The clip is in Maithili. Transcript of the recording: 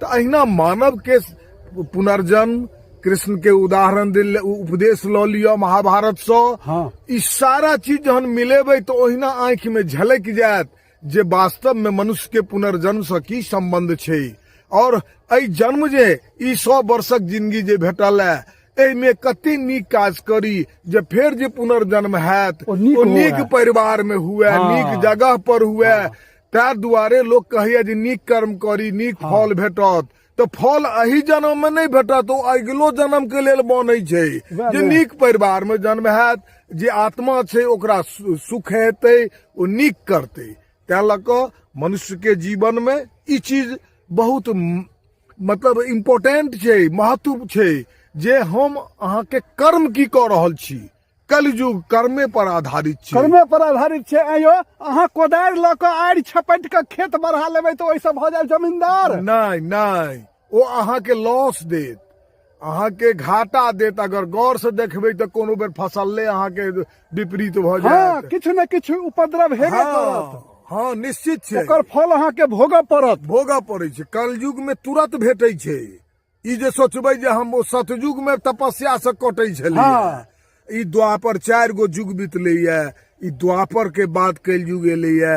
तऽ अहिना मानव के पुनर्जन्म, कृष्ण के उदाहरण दिल, उपदेश लऽ लिअ महाभारतसँ। ई सारा चीज जहन मिलेबै तऽ ओहिना आँखिमे झलकि जायत जे वास्तवमे मनुष्य के पुनर्जन्मसँ की सम्बन्ध छै, और एहि जन्म जे ई 100 वर्षक जिंदगी जे भेटल है, एहिमे कते नीक काज करी जे फेर जे पुनर्जन्म हैत ओ नीक ओ नीक हुए। परिवार में हुए, नीक जगह पर हुए। ताहि दुआरे लोक कहैया जे नीक कर्म करी, नीक फल भेटत। तऽ फल एहि जन्म में नहि भेटत, ओ अगिलो जन्म के लेल बनै छै जे नीक परिवार में जन्म हैत, जे आत्मा छै ओकरा सुख हेतै, ओ नीक करतै। तैं लऽ कऽ मनुष्य के जीवन में ई चीज बहुत इम्पोर्टेंट छै, महत्व छै जे हम अहाँके कर्म की कऽ रहल छी। कलयुग कर्मे पर आधारित छै। कर्मे पर आधारित छै। आइयो अहाँ कोदारि लऽ कऽ आड़ि छपटि कऽ खेत बढ़ा लेबै तऽ ओहिसँ भऽ जायब जमींदार? नहि नहि, ओ अहाँके लॉस देत, अहाँके घाटा देत। अगर गौर से देखबै तऽ कोनो बेर फसले अहाँके विपरीत भऽ जायत। किछु ने किछु उपद्रव हेबे करत। हँ, निश्चित छै। ओकर फल अहाँके भोगऽ पड़त। भोगऽ पड़ै छै। कलयुग में तुरंत भेटै छै। ई जे सोचबै जे हम ओ सतयुग में तपस्या से कटै छलियै, ई द्वापर 4 गो युग बीतलैया, ई द्वापर के बाद कलयुग एलैया।